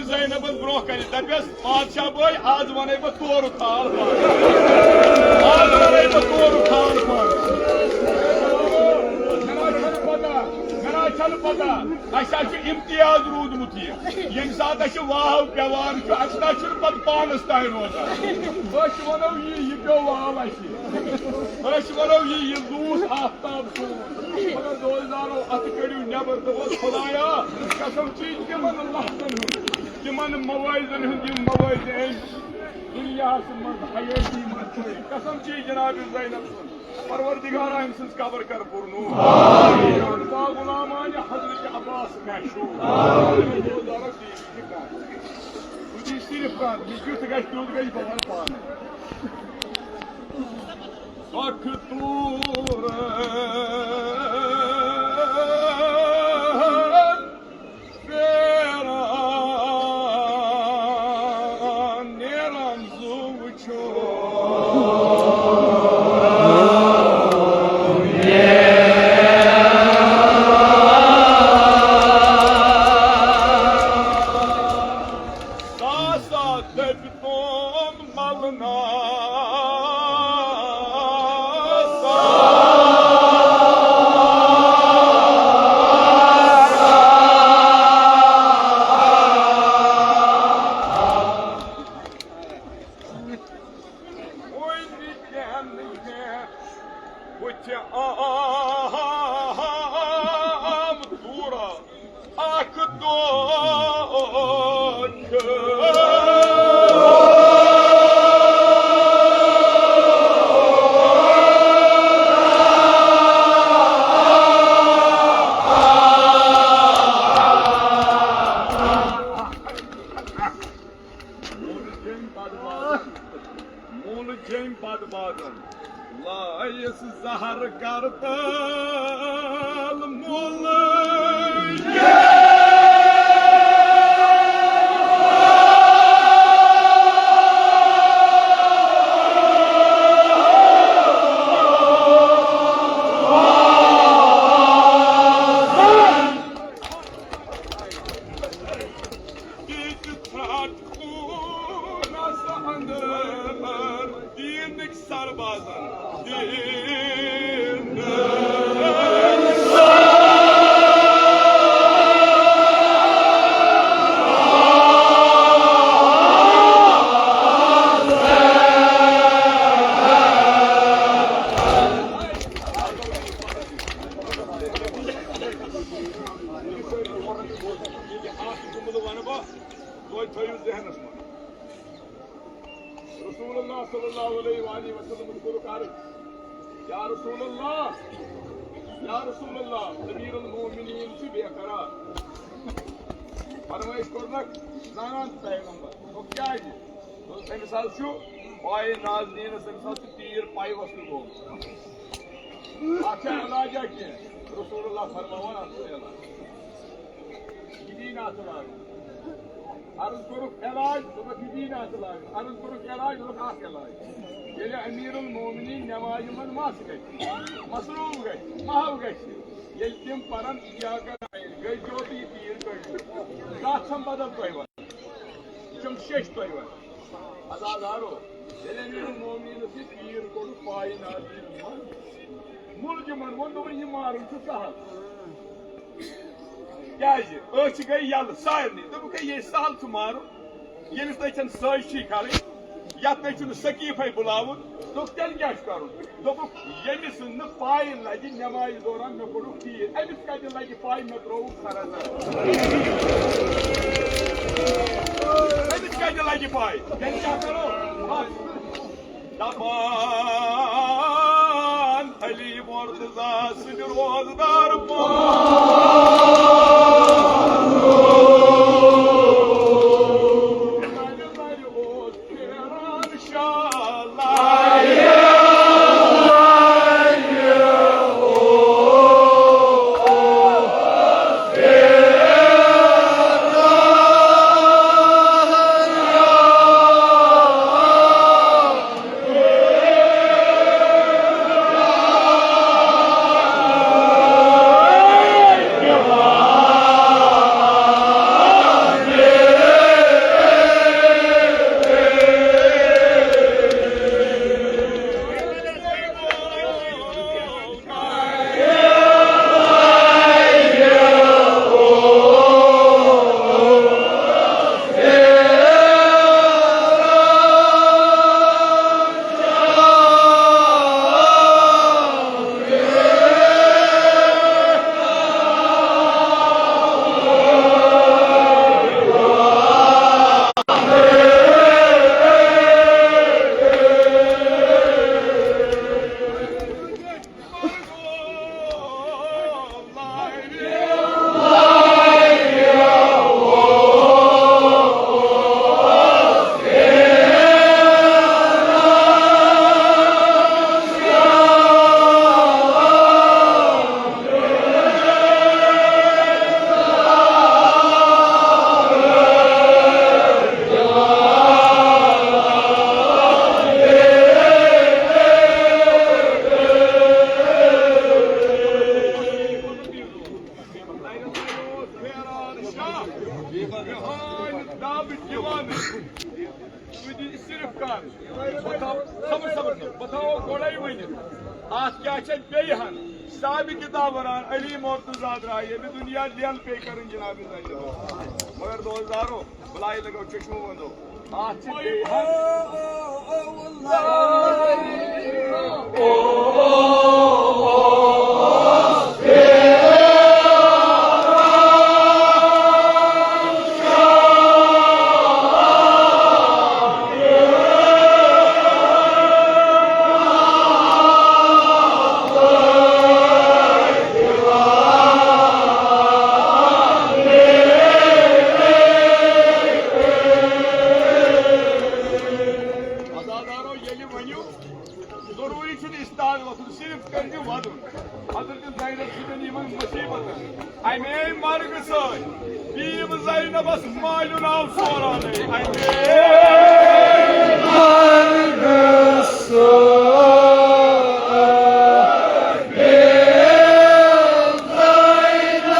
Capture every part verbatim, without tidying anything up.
زینبس برونٛہہ کنہِ دپٮ۪س، "بادشاہ بٲے، از ونَے بہٕ تورُک حال پانہٕ۔ از ونَے بہٕ تورُک حال پانہٕ۔" مےٚ نہ چھَنہٕ پتہ، مےٚ نہ چھَنہٕ پتہ۔ اَسہِ حظ چھُ امتیاز روٗدمُت یہِ۔ ییٚمہِ ساتہٕ اَسہِ واو پٮ۪وان چھُ، اَسہِ نہ چھُنہٕ پتہٕ پانس تام روزان۔ أسۍ وَنو یہِ، یہِ پیوٚو واو اَسہِ۔ أسۍ وَنو یہِ، یہِ لوٗس آفتاب سون۔ مگر دوستدارو، اَتھٕ کٔڑِو نٮ۪بر تہٕ وَن، خۄدایا، قسم چھی تِمن لحظن ہُنٛد، تِمن مواعظن ہُنٛد، یِم مواعظ أمۍ دُنیاہس منٛز حیٲتی منٛز چھٲوۍ۔ قسم چھی جناب زینب سُنٛد، پروردگارا، أمۍ سٕنٛز قبر کر پُرنوٗر۔ آمین۔ غلامانِ حضرت عباس محشوٗر۔ آمین۔ دوستدارو، ٹی وی چھِ کَتھ۔ بہٕ چھُس صرف کَتھ، یہِ کیُتھ گژھِ، تیُتھ گژھِ، بہٕ وَنہٕ پانَے۔ اکھ تور پھیران نیران زُو وٕچھو۔ ساسا دٔپۍ تِم ملنا۔ وۄنۍ کینٛہہ نہٕ کینٛہہ، بہٕ تہِ آم دوٗرا۔ اکھ دۄہ چھُ۔ مول جیٚمۍ بدبادن، مول جیٚمۍ بدبادن۔ لایس زہر کرتل مُلہٕ۔ تیٖتۍ ژھرٛٹھ خوٗنس اندر۔ دیٖنٕکۍ سربازن۔ دیٖنٕکۍ یہِ اکھ جملہٕ وَنہٕ بہٕ، تُہۍ تھٲیِو ذہنس منٛز۔ رسول اللہ صلی اللہ علیہ وآلہ وسلم کوٚرُکھ عرض، یا رسول اللہ، یا رسول اللہ، امیر المومنین چھُ بے قرار۔ فرمٲیِش کوٚرنکھ، زانان پیغمبر، دوٚپُکھ، کیٛازِ؟ دوٚپُکھ، أمِس حظ چھُ پاے نازنینس، أمِس حظ چھُ تیٖر پاے وصل گوٚمُت۔ اتھ چھا علاجا کینٛہہ؟ رسول اللہ فرماوان، اتھ چھُ علاج۔ یہِ دی نہٕ اتھ علاج۔ عرض کوٚرُکھ علاج، دوٚپُکھ، یہِ دی نہٕ اتھ علاج۔ عرض کوٚرُکھ علاج، دوٚپُکھ، اکھ علاج۔ ییٚلہِ امیر المومنین نمازِ منٛز مس گژھِ، مصروف گژھِ، محو گژھِ، ییٚلہِ تِم پرن، یا کر گٔے جو تہٕ یہِ تیٖر کٔڑِو۔ کتھ چھم بدل تۄہہِ ونان۔ یہِ چھم شیٚچھ تۄہہِ ونان۔ عزادارو، ییٚلہِ امیر المومنینس یہِ تیٖر کوٚڑُکھ پایہِ نازنینس منٛز، مُلزِمن ووٚن، دوٚپُن، یہِ مارُن چھُ سہل۔ کیٛازِ؟ أسۍ چھِ گٔے یَلہٕ سارنٕے۔ دوٚپُکھ، ہے، یے سہل چھُ مارُن، ییٚمِس نَے چھَنہٕ سٲزشٕے کَرٕنۍ، یَتھ نَے چھُنہٕ سقیٖفَے بُلاوُن۔ دوٚپُکھ، تیٚلہِ کیٛاہ چھُ کَرُن؟ دوٚپُکھ، ییٚمِس نہٕ پاے لَگہِ نٮ۪مازِ دوران مےٚ کوٚڑُکھ تیٖر، أمِس کَتہِ لَگہِ پاے مےٚ ترٛووُکھ فرض؟ أمِس کَتہِ لَگہِ پاے؟ تیٚلہِ کیٛاہ کَرو؟ بَس۔ دپان علی مرتضی سٕنٛدِ روزدار پانہٕ۔ لرِ لرِ اوس پھیران شالہ۔ میٛٲنۍ دَب دِوانہٕ، تُہۍ دِیِو صرف کَن۔ بہٕ تھاوٕ، صبر، صبر، صبر۔ بہٕ تھاوو گۄڈَے ؤنِتھ، اَتھ کیٛاہ چھےٚ بیٚیہِ ہَن؟ صاحبِ کتاب وَنان علی مرتضیٰ درٛاے ییٚمہِ دُنیا لیل پے کَرٕنۍ جناب۔ مگر دوستدارو، بلائے لگو چشمو وندو۔ آج سے بے حد۔ عزادارو، ییٚلہِ ؤنِو، ضروٗری چھُنہٕ استاد وۄتھُن، صرف کٔرۍزِ وَدُن۔ حضرت زینب سۭتۍ یِمن مُصیٖبتن۔ اَمے مرگہٕ سۭتۍ پیٖو زینبس مالیُن آو سورانٕے۔ اَمے مرگہٕ سۭتۍ پیٖو زینبس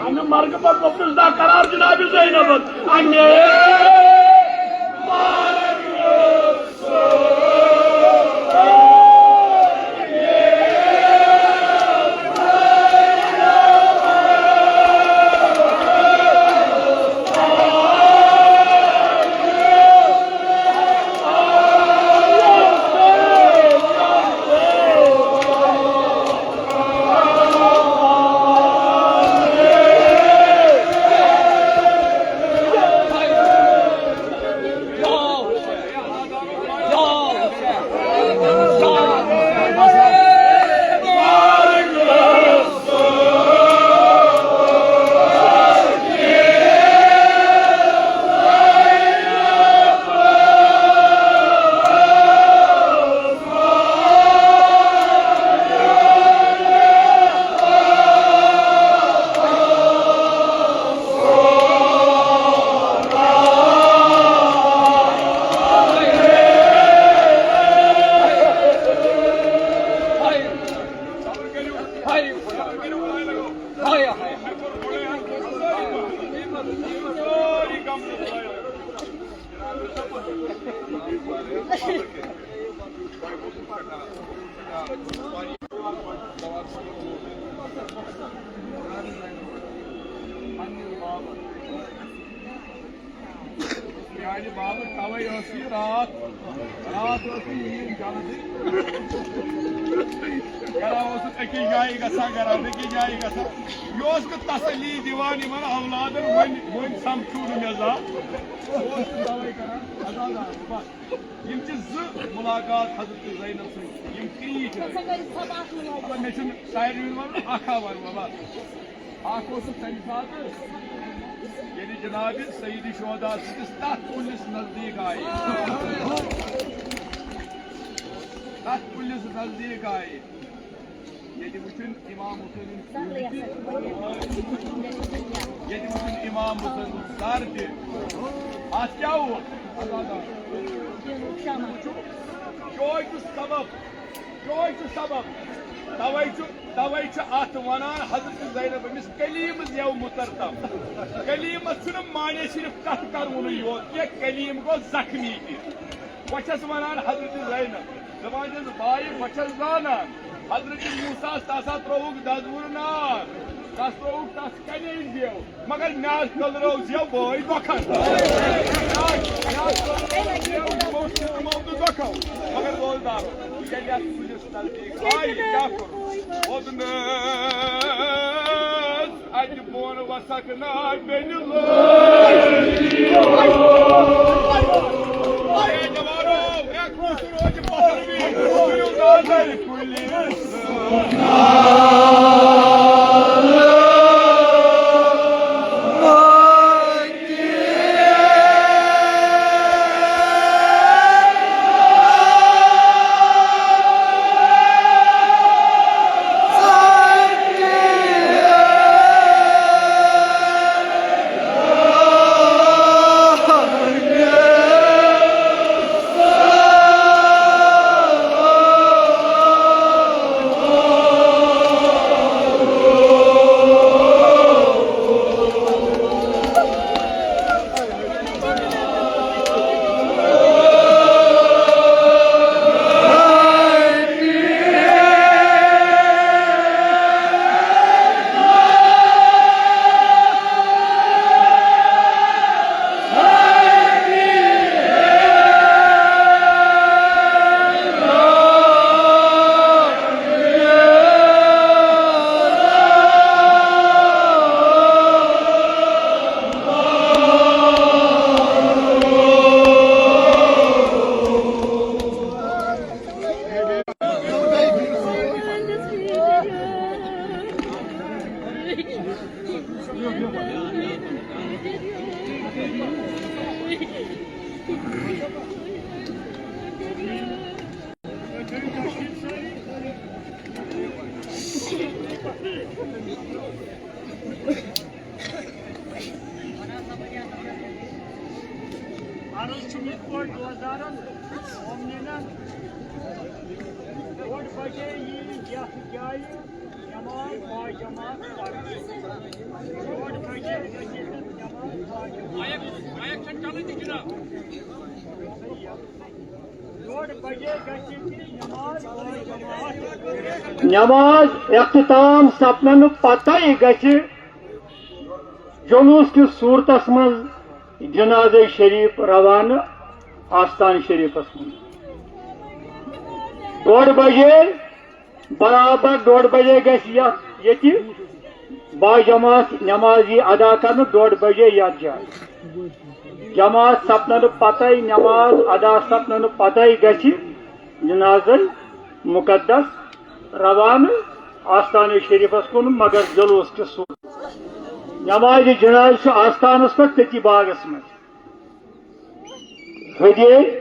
اَمہِ مرگہٕ پتہٕ ووٚپُس دَہ قرار جناب زینبَس۔ اَمے میانہِ بابہٕ، توے ٲس یہِ راتھ، راتھ ٲس یہِ یِہِنٛز غلطی۔ گرا اوسُس أکِس جایہِ گژھان، گرا بیٚکِس جایہِ گژھان۔ یہِ اوس نہٕ تسلی دِوان یِمن اولادن، وۄنۍ، وۄنۍ سمکھیو نہٕ مےٚ زانٛہہ۔ بہٕ اوسُس توے کران، عزازا، بس۔ یِم چھِ زٕ مُلاقات حضرت زینب سۭتۍ، یِم کریٖٹھۍ ٲسۍ۔ مطلب، مےٚ چھُنہٕ سارنٕے ہُنٛد وَنُن، اَکھ ہا وَنہٕ بہٕ، بَس۔ اَکھ اوسُکھ تَمہِ ساتہٕ، ییٚلہِ جناب سید شہدا سٕنٛدِس تَتھ کُلِس نزدیٖک آیہِ۔ تَتھ کُلِس نزدیٖک آیہِ۔ ییٚتہِ وٕچھُن امام حسینٕنۍ کُلۍ تہِ، ییٚتہِ وٕچھُن امام حسینُک سر تہِ۔ اتھ کیٛاہ اوس؟ یہوے چھُ سبب، یہوے چھُ سبب۔ توے چھُ، توے چھُ اتھ ونان حضرت زینب أمِس کلیمہٕ زیو مُترتم۔ کلیمس چھُنہٕ معنی صرف کتھ کرونُے یوت کینٛہہ، کلیم گوٚو زخمی تہِ۔ بہٕ چھَس وَنان حضرت زینب، دَپان چھَس، بایہِ، بہٕ چھَس زانان، حضرت موسیٰ ہَس تَس ہا ترٛووُکھ دَزوُن نار، تَس ترٛووُکھ تَس کَنے زیو، مگر مےٚ حظ کٔلرٲو زیو بٲے دۄکھَن۔ مےٚ حظ، مےٚ حظ کٔلرٲو زیو یِمو سۭتۍ یِمو تہٕ دۄکھو، مگر روزدارو، ییٚلہِ یَتھ کُلِس نزدیٖک آیہِ، کیٛاہ کوٚر؟ ووٚدنَس اَتہِ بۄن وَسَکھ نا بیٚنہِ لٲج۔ اے جوانو، اے کُس روزِ پَتھر وِزِ؟ تُلِو نظر کُلِس۔ بجے یِیہِ یَتھ جایہِ نماز باجماعت پرنہٕ۔ ڈوڈ بجے گژھِ نماز باجماعت۔ ڈوڈ بجے گژھِ نماز باجماعت۔ نماز اختتام سپنہٕ پتے گژھِ جلوس کِس صورتس منٛز جنازے شریف روانہٕ آستان شریفس منٛز۔ ڈوڈ بجے، برابر ڈوڈ بجے گژھِ یتھ، ییٚتہِ باجماعت نماز یی ادا کرنہٕ ڈوڈ بجے یتھ جایہِ۔ جماعت سپنہٕ پتے، نماز ادا سپنہٕ پتے گژھِ جنازے مقدس روانہٕ آستانِ شریفس کُن، مگر جلوس کِس صورتس۔ نمازِ جنازٕ چھُ آستانس پٮ۪ٹھ تٔتی باغس منٛز۔ ہدیے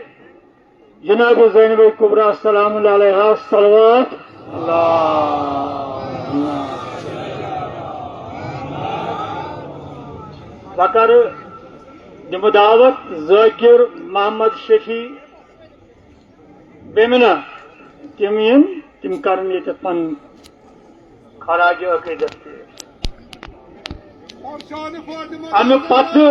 جناب زینب کبریٰ سلام اللہ علیہا صلوات۔ اللہ۔ بہٕ کرٕ، دِمہٕ دعوت ذاکر محمد شفیع بیمنہ، تِم یِن، تِم کرن ییٚتٮ۪تھ پنُن خراج عقیدت پیش۔ اَمہِ پتہٕ